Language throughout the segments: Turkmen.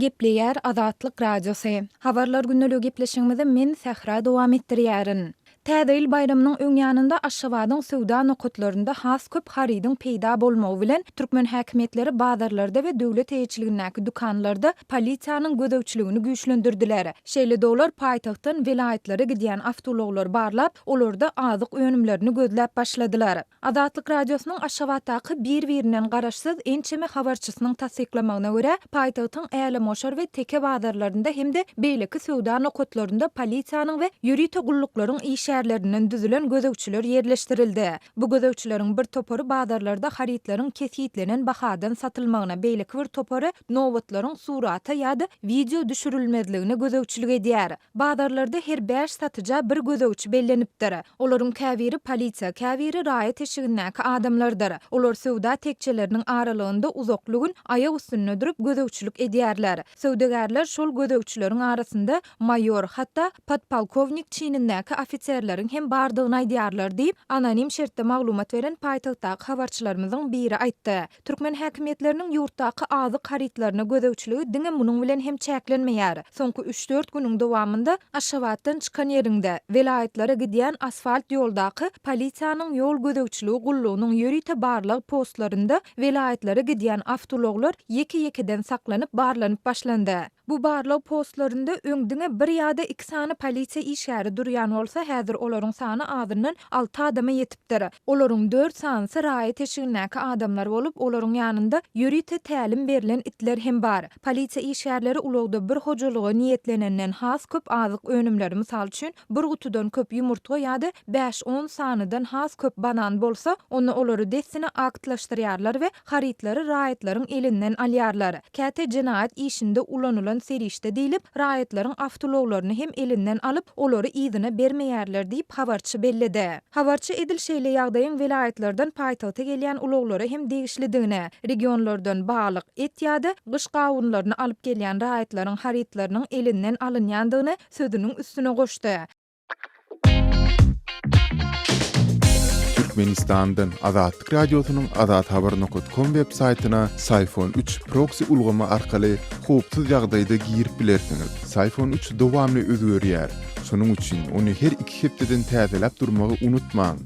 Gepleýär Azatlyk Radiosy. Habarlar gündeligi gepleşigimizi men Sähra dowam etdirýärin. Täze ýyl baýramynyň öň ýanynda Aşgabadyň söwda nokatlarynda has köp harydyň peýda bolmagy bilen, türkmen häkimiýetleri bazarlarda we döwlet eýeçiligindäki dükanlarda polisiýanyň gözegçiligini güýçlendirdiler. Şeýle-de olar paýtagtdan welaýatlara gidýän awtoulaglary barlap, olarda azyk önümlerini gözläp başladylar. Azatlyk Radiosynyň Aşgabatdaky bir-birinden garaşsyz ençeme habarçysynyň tassyklamagyna görä, paýtagtyň Älemgoşar we Teke bazarlarynda hem-de beýleki söwda nokatlarynda polisiýanyň we ýörite gulluklaryň işgärlerinden düzülen gözegçiler ýerleşdirildi. Bu gözegçileriň bir topary bazarlarda harytlaryň kesgitlenen bahadan satylmagyna, beýleki bir topary nobatlaryň surata ýa-da wideo düşürilmezligine gözegçilik edýär. Bazarlarda her bäş satyja bir gözegçi bellenipdir. Olaryň käbiri polisiýa, käbiri raýat eşigindäki adamlardyr. Olar söwda tekjeleriniň aralygynda uzakly gün aýak üstünde durup gözegçilik edýärler. Söwdagärler şol gözegçileriň arasynda maýor, hatda podpolkownik çinindäki ofiserleriň hem bardygyny aýdýarlar diýip, anonim şertde maglumat beren paýtagtdaky habarçylarymyzyň biri aýtdy. Türkmen häkimiýetleriniň ýurtdaky azyk harytlaryna gözegçiligi diňe munuň bilen hem çäklenmeýär. Soňky üç-dört günüň dowamynda Aşgabatdan çykan ýeriňde, welaýatlara gidýän asfalt ýoldaky polisiýanyň ýol gözegçiligi gullugynyň ýörite barlag postlarynda welaýatlara gidýän awtoulaglar ýeke-ýekeden saklanyp barlanyp başlandy. Bu barlag postlarynda öň diňe bir ýa-da iki sany polisiýa işgäri durýan bolsa, häzir olaryň sany azyndan alty adama ýetipdir. Olaryň dört sanysy raýat eşigindäki adamlar bolup, olaryň ýanynda ýörite tälim berlen itler hem bar. Polisiýa işgärleri ulagda bir hojalyga niýetlenenden has köp azyk önümleri, mysal üçin, bir gutudan köp ýumurtga ýa-da bäş-on sanydan has köp banan bolsa, onda olary dessine aktlaşdyrýarlar we harytlary raýatlaryň elinden alýarlar. Käte jenaýat işinde ulanylan serişde diýlip, raýatlaryň awtoulaglaryny hem elinden alyp, olary yzyna bermeýärler diýip, habarçy belledi. Habarçy edil şeýle ýagdaýyň welaýatlardan paýtagta gelýän ulaglara hem degişlidigini, regionlardan balyk, et ýa-da gyş gawunlaryny alyp gelýän raýatlaryň harytlarynyň elinden alynýandygyny sözüniň üstüne goşdy. Türkmenistandan Azatlyk Radiosynyň azathabar nokat kom web saýtyna Syfon üç proksi ulgamy arkaly howpsuz ýagdaýda girip bilersiňiz. Syfon üç dowamly özgerýär. Şonuň üçin ony her iki hepdeden täzeläp durmagy unutmaň.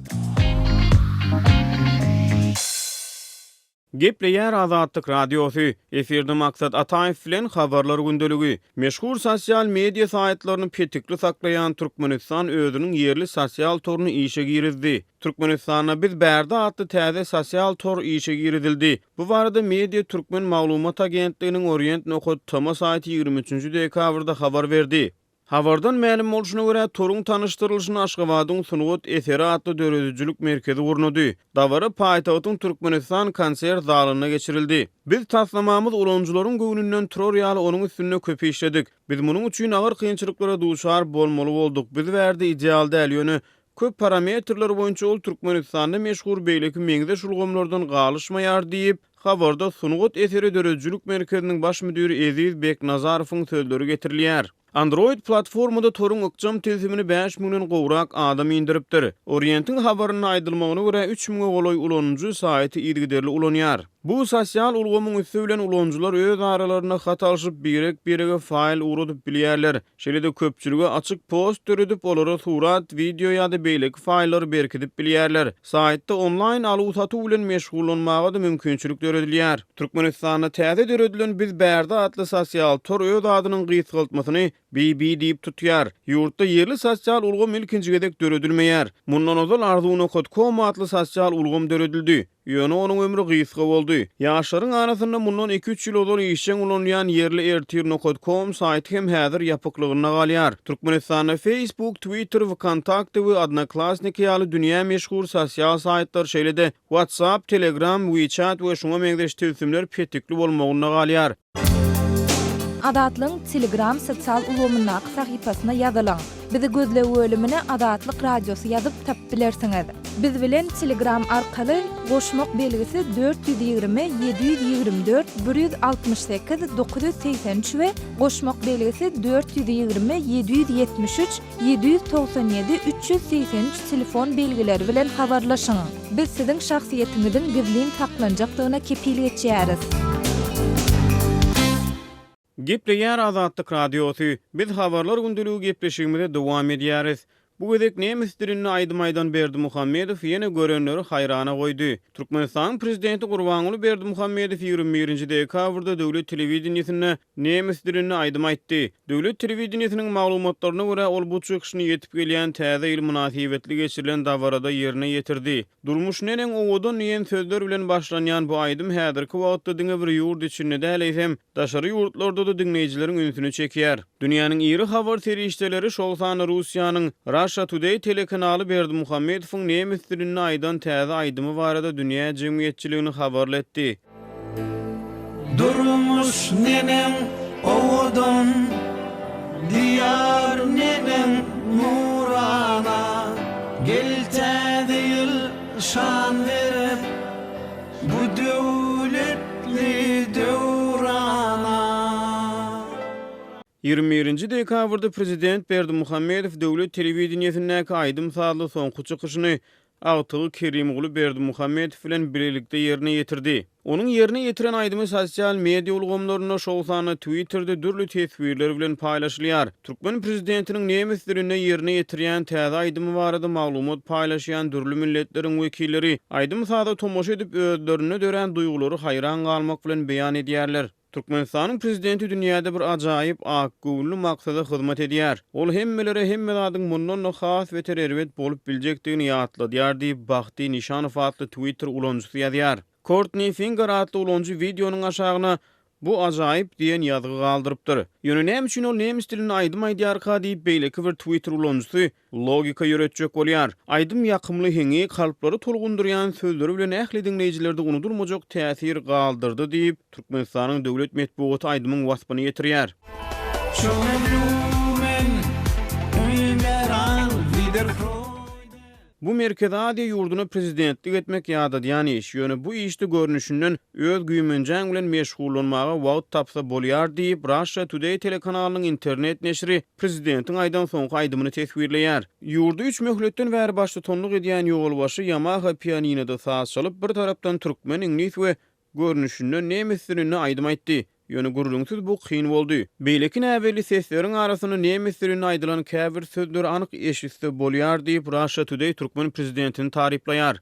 Gepleýär Azatlyk Radiosy, Efirde Maksat Ataýew bilen Habarlar gündeligi. Meşhur sosial media saýtlaryny petikli saklaýan Türkmenistan özüniň ýerli sosial toruny işe girizdi. Türkmenistanda Biz bärde atly täze sosial tor işe girizildi. Bu barada Media Türkmen maglumat agentliginiň Orient nokat tm saýty 23 dekabrda habar berdi. Habardan mälim bolşuna görä, toruň tanyşdyrylyşyny Aşgabadyň Sungat eseri atly döredijilik merkezi gurnady. Dabara paýtagtyň Türkmenistan konsert zalynda geçirildi. Biz taslamamyz ulanyjylaryň göwnünden turar ýaly onuň üstünde köp işledik. Biz munuň üçin agyr kynçylyklara duçar bolmaly bolduk. Biz bärde ideal däl, ýöne köp parametrler boýunça ol Türkmenistanda meşhur beýleki meňzeş ulgamlardan galyşmaýar diýip, habarda Sungat eseri döredijilik merkeziniň baş müdiri Eziz Beknazarowyň sözleri getirilýär. Android platformada toruň ykjam tilsimini bäş müňden gowrak adam indiripdir. Orientiň habarynda aýdylmagyna görä, üç müňe golaý ulanyjy saýty yzygiderli ulanýar. Bu sosial ulgamyň üsti bilen ulanyjylar öz aralarynda hat alşyp, birek-birege faýl ugradyp bilýärler. Şeýle-de köpçülige açyk post döredip, olara surat, wideo ýa-da beýleki faýllary berkidip bilýärler. Saýtda onlaýn aluw-satuw bilen meşgullanmaga-da mümkinçilik döredilýär. Türkmenistanda täze döredilen Biz bärde atly sosial tor öz adynyň gysgaltmasyny BB diýip tutýar. Ýurtda ýerli sosial ulgam ilkinji gezek döredilmeýär. Mundan ozal Arzuw nokat kom atly sosial ulgam döredildi. Ýöne onuň ömri gysga boldy. Ýaşlaryň arasynda mundan iki-üç ýyl ozal işjeň ulanylýan ýerli ertir nokat kom saýty hem häzir ýapyklygynda galýar. Türkmenistanda Facebook, Twitter, Wkontakte we Odnoklassniki ýaly dünýä meşhur sosial saýtlar, şeýle-de WhatsApp, Telegram, WeChat we şuňa meňzeş tilsimler petikli bolmagynda galýar. Azatlygyň Telegram sosial ulgamyndaky sahypasyna ýazylyň. Bizi gözleg bölümine Azatlyk Radiosy ýazyp tapyp bilersiňiz. Biz bilen Telegram arkaly goşmak belgisi 420 724 168 983 we goşmak belgisi 420 773 797 383 telefon belgileri bilen habarlaşyň. Biz siziň şahsyýetiňiziň gizlin saklanjakdygyna kepil geçýäris. Gepleýär Azatlyk Radiosy, Biz Habarlar gündeligi gepleşigimizi dowam edýäris. Bu gezek nemes dilinde aýdym aýdan Berdimuhamedow ýene görenleri haýrana goýdy. Türkmenistanyň Prezidenti Gurbanguly Berdimuhamedow 21 nji dekabrda döwlet telewideniýesinde nemes dilinde aýdym aýtdy. Döwlet telewideniýesiniň maglumatlaryna görä, ol bu çykyşyny ýetip gelýän Täze ýyl mynasybetli geçirilen dabarada ýerine ýetirdi. Durmuş neneň owadan diýen sözler bilen başlanýan bu aýdym häzirki wagtda diňe bir ýurt içinde däl, eýsem, daşary ýurtlarda-da diňleýjileriň ünsüni çekýär. Dünýäniň iri habar serişdeleri, şol sanda Russiýanyň Russia Today telekanaly Berdimuhamedowyň nemes dilinde aýdan täze aýdymy barada dünýä jemgyýetçiligini habarly etdi. Durmuş neneň owadan, Diýar neneň nurana, Gel Täze ýyl şan berip, Bu döwletli döwrana. 21-nji dekabrda prezident Berdimuhamedow döwlet telewideniýesindäki aýdym-sazly soňky çykyşyny agtygy Kerimguly Berdimuhamedow bilen bilelikde ýerine ýetirdi. Onuň ýerine ýetiren aýdymy sosial media ulgamlarynda, şol sanda Twitterde dürli teswirler bilen paýlaşylýar. Türkmen prezidentiniň nemes dilinde ýerine ýetirýän täze aýdymy barada maglumat paýlaşýan dürli milletleriň wekilleri aýdym-saza tomaşa edip özlerinde dörän duýgulary haýran galmak bilen beýan edýärler. Türkmenistanyň Prezidenti dünýäde bir ajaýyp, akgöwünli maksada hyzmat edýär. Ol hemmelere hemme zadyň mundan-da has beter erbet bolup biljekdigini ýatladýar diýip, Bahti Nişanow atly Twitter ulanyjysy ýazýar. Kortni Finger atly ulanyjy wideonyň aşagyna Bu ajaýyp diýen ýazgy galdyrypdyr. Ýöne näme üçin ol nemes dilinde aýdym aýdýarka diýip, beýleki bir Twitter ulanyjysy Logika ýöretjek bolýar. Aýdym ýakymly heňi, kalplary tolgundyrýan sözleri bilen ähli diňleýjilerde unudylmajak täsir galdyrdy diýip, Türkmenistanyň döwlet metbugaty aýdymyň waspyny ýetirýär. Schöne Blumen, überall wieder Freude. Bu Merkezi Aziýa ýurduna prezidentlik etmek ýadadýan iş, ýöne bu işde görnüşinden öz güýmenjäň bilen meşgullanmaga wagt tapsa bolýar diýip, Russia Today telekanalynyň internet neşiri prezidentiň aýdan soňky aýdymyny teswirleýär. Ýurda üç möhletden bäri baştutanlyk edýän ýolbaşçy Yamaha pianinoda saz çalyp, bir tarapdan türkmen, iňlis we Görnüşinden nemes dilinde aýdym aýtdy. Ýöne gürrüňsiz bu kyn boldy. Beýleki näbelli sesleriň arasynda nemes dilinde aýdylan käbir sözleri anyk eşitse bolýar diýip, Russia Today türkmen prezidentini taryplaýar.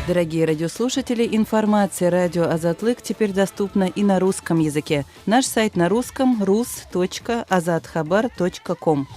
Дорогие радиослушатели, информация радио Азатлык теперь доступна и на русском языке. Наш сайт на русском rus.azathabar.com.